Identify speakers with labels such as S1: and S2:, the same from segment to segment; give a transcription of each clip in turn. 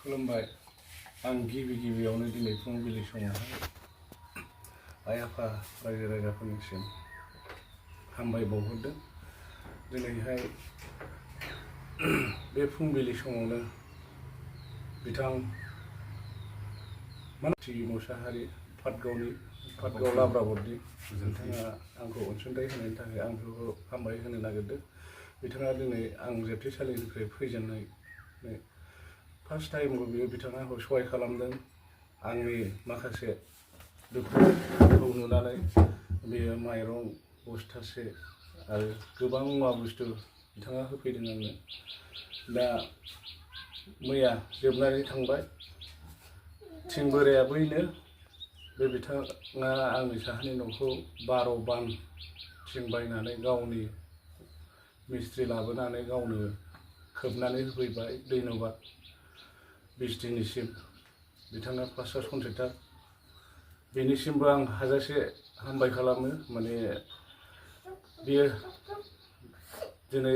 S1: खुलुमबाय आं गिबियावनो दिनै फुंबिलि समावहाय आइ आफा रायजो राजाफोरनिसिम हामबाय बावहरदों। दिनैहाय बे फुंबिलि समावनो बिथां मानसि मोसाहारि पाटगाव लाब्राबरनि बिथाङा आंखौ अनसुंथाइ होनायनि थाखाय आं बेखौ हामबाय होनो नागिरदों। बिथाङा दिनै आं जोबथेसालिनिफ्राय फैजेननाय फार्स्ट टाइमबो बिथाङा आंखौ सहाय खालामदों। आंनि माखासे दुखुखौ नुनानै बेयो माइरं बस्थासे आरो गोबां मुवा बुस्थु बिथाङा होफैदों आंनो। दा मैया जोबनानै थांबाय। थिं बोराया बैनो बे बिथाङा आंनि साहानि न'खौ 12 बान थिं बायनानै गावनि मिस्ट्रि लाबोनानै गावनो खोबनानै होफैबाय। धन्यबाद बिस्टिनिसिम, बिथाङा फार्स्ट कन्ट्रेक्टर, बेनिसिमबो आं हाजासे हामबाय खालामो। माने बियो दिनै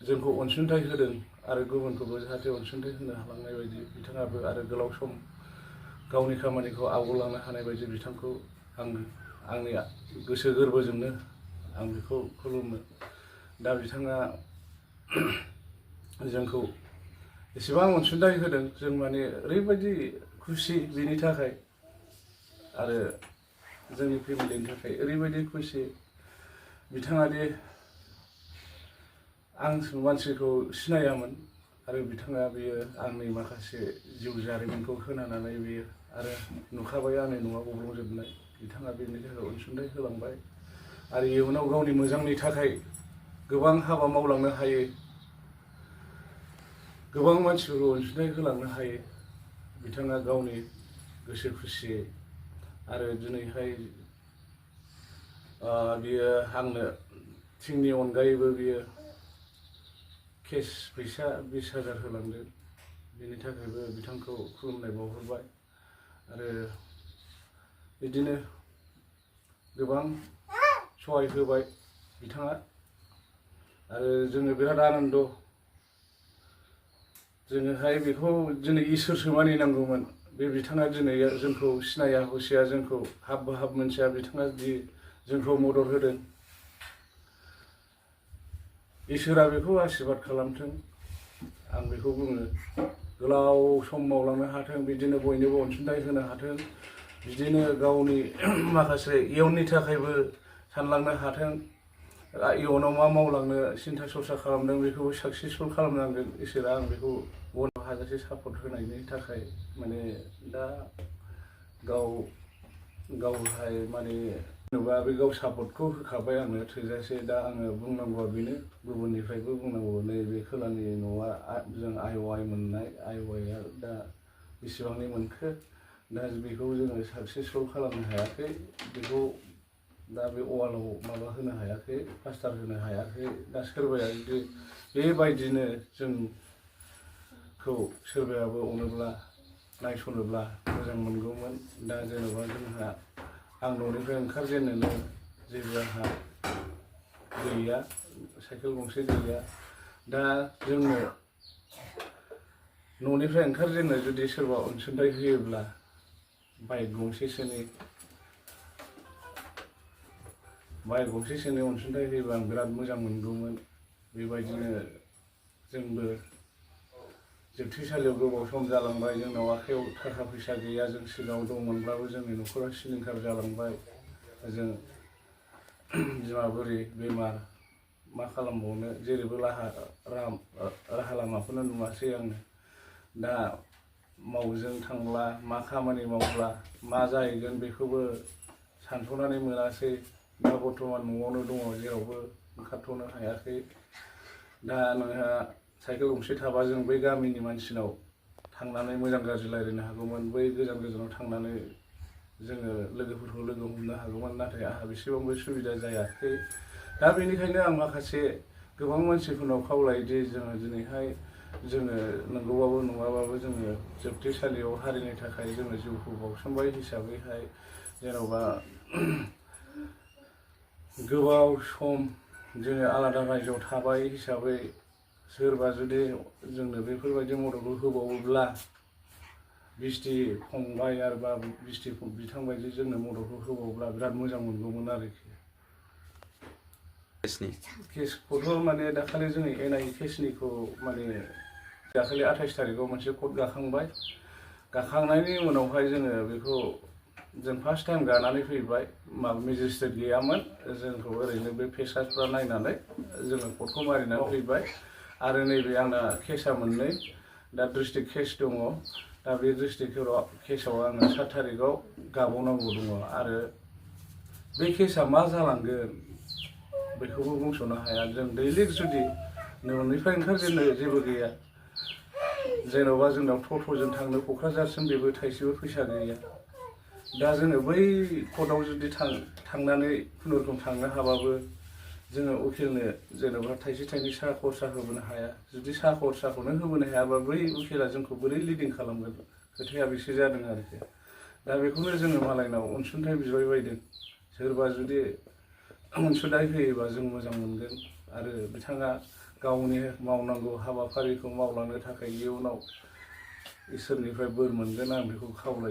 S1: जोंखौ अनसुंथाइ होदों आरो गुबुनखौबो जाहाथे अनसुंथाइ होनो हालांनाय बायदि बिथाङाबो आरो गोलाव सम गावनि खामानिखौ आवगायलांनो हानाय बायदि बिथांखौ आंनि गोसो गोरबोजोंनो आं बेखौ खुलुमो। दा बिथाङा जोंखौ एसेबां अनसुंथाइ होदों, जों माने ओरैबायदि खुसि बिनि थाखाय आरो जोंनि फेमिलिनि थाखाय ओरैबायदि खुसि। बिथाङा दि आं मानसिखौ सिनायामोन आरो बिथाङा बेयो आंनि माखासे जिउ जारिमिनखौ खोनानानै बेयो आरो नुखाबाय आंनि न'आ गब्लंजोबनाय, बिथाङा बेनि थाखाय अनसुंथाइ होलांबाय आरो इयुनाव गावनि मोजांनि थाखाय गोबां हाबा मावलांनो हायो, गोबां मानसिफोरखौ अनसुंथाइ होलांनो हायो बिथाङा गावनि गोसो खुसियै। आरो दिनैहाय बियो आंनो थिंनि अनगायैबो बियो केस फैसा 20,000 होलांदों। बेनि थाखायबो बिथांखौ खुलुमनाय बावहरबाय। आरो बिदिनो गोबां सहाय होबाय बिथाङा। आरो जोङो बिराद आनन्द, जोङोहाय बेखौ दिनै इसोरसो मानिनांगौमोन। बे बिथाङा दिनै जोंखौ सिनाया हसिया, जोंखौ हाबबो हाब मोनथिया, बिथाङा दि जोंखौ मदद होदों, इसोरा बेखौ आशीर्बाद खालामथों आं बेखौ बुङो। गोलाव सम मावलांनो हाथों, बिदिनो बयनोबो अनसुंथाइ होनो हाथों, बिदिनो गावनि माखासे इयुननि थाखायबो सानलांनो हाथों। इयुनाव मा मावलांनो सिन्था सरसा खालामदों बेखौबो साक्सेसफुल खालामनांगोन इसोरा। आं बेखौ बयबो हाजासे सापर्ट होनायनि थाखाय माने दा गावहाय माने जेनेबा बे गाव सापर्टखौ होखाबाय आंनो थोजासे। दा आङो बुंनांगौआ बेनो, गुबुननिफ्रायबो बुंनांगौ नैबे खोलानि न'आ जों आइ मोननाय, आइआ दा बेसेबांनि मोनखो, दा बेखौ जोङो साक्सेसफुल खालामनो हायाखै। बेखौ दा बे वालाव माबा होनो हायाखै, प्लास्टार होनो हायाखै। दा सोरबाया जुदि बेबायदिनो जोंखौ सोरबायाबो अनोब्ला नायसनोब्ला मोजां मोनगौमोन। दा जेनेबा जोंहा आं न'निफ्राय ओंखारजेननोनो जेबो आंहा गैया, साइकेल गंसे गैया। दा जोंनो न'निफ्राय ओंखारजेननो जुदि सोरबा अनसुंथाइ होयोब्ला बाइक गंसेसोनि अनसुंथाइ होयोबा आं बिराद मोजां मोनगौमोन। बेबायदिनो जोंबो जोबथेसालियाव गोबाव सम जालांबाय, जोंनाव आखाइयाव थाखा फैसा गैया। जों सिगाङाव दंमोनब्लाबो जोंनि न'खरा सिलिंखार जालांबाय। जों बिमा बुरि बेमार, मा खालामबावनो, जेरैबो राहा लामाखौनो नुवासै आङो। दा मावजों थांब्ला मा खामानि मावब्ला मा जाहैगोन बेखौबो सानस'नानै मोनासै। दा बर्थमान न'आवनो दङ, जेरावबो ओंखारथ'नो हायाखै। दा नोंहा साइकेल गंसे थाबा जों बै गामिनि मानसिनाव थांनानै मोजां गाज्रि रायज्लायनो हागौमोन, बै गोजानाव थांनानै जोङो लोगोफोरखौ लोगो हमनो हागौमोन। नाथाय आंहा बेसेबांबो सुबिदा जायाखै। दा बेनिखायनो आं माखासे गोबां मानसिफोरनाव खावलायोदि जोङो दिनैहाय जोङो नंगौबाबो नङाबाबो जोङो जोबथेसालियाव हारिनि थाखाय जोङो जिउखौ बाउसोमबाय हिसाबैहाय जेन'बा गोबाव सम जोङो आलादा रायजोआव थाबाय हिसाबै सोरबा जुदि जोंनो बेफोरबायदि मददखौ होबावोब्ला बिस्ति फंबाय आरो बा बिस्ति बिथां बायदि जोंनो मददखौ होबावब्ला बिराद मोजां मोनगौमोन आरोखि। केसखौथ' माने दाखालि जोङो NIA केसनिखौ माने दाखालि 28 तारिखआव मोनसे कर्ट गाखांबाय। गाखांनायनि उनावहाय जोङो बेखौ जों फार्स्ट टाइम गानानै फैबाय। माबा मेजिस्ट्रेट गैयामोन, जोंखौ ओरैनो बे पेसार्सफ्रा नायनानै जोङो कर्टखौ मारिनानै फैबाय। आरो नैबे आंना केसा मोननै, दा डिस्ट्रिक्ट केस दङ। दा बे डिस्ट्रिक्ट केसाव आङो 7 तारिखआव गाबावनांगौ दङ। आरो बे केसा मा जालांगोन बेखौबो बुंस'नो हाया। जों दैलिक जुदि न'निफ्राय ओंखारजेननो जेबो गैया, जेन'बा जोंनाव टट'जों थांनो क'क्राझारसिम बेबो थाइसेबो फैसा गैया। दा जोङो बै कर्टआव जुदि थांनानै खुनुरुखुम थांनो हाबाबो जोङो उकिलनो जेन'बा थाइसे थाइनै साहा खरसा होबोनो हाया। जुदि साहा खरसाखौनो होबोनो हायाबा बै उकिला जोंखौ बोरै लिडिं खालामगोन, खोथाया बेसो जादों आरोखि। दा बेखौनो जोङो मालायनाव अनसुंथाइ बिबाय बायदों। सोरबा जुदि अनसुंथाइ होयोबा जों मोजां मोनगोन। आरो बिथाङा गावनि मावनांगौ हाबाफारिखौ मावलांनो थाखाय इयुनाव इसोरनिफ्राय बोर मोनगोन, आं बेखौ खावलायो।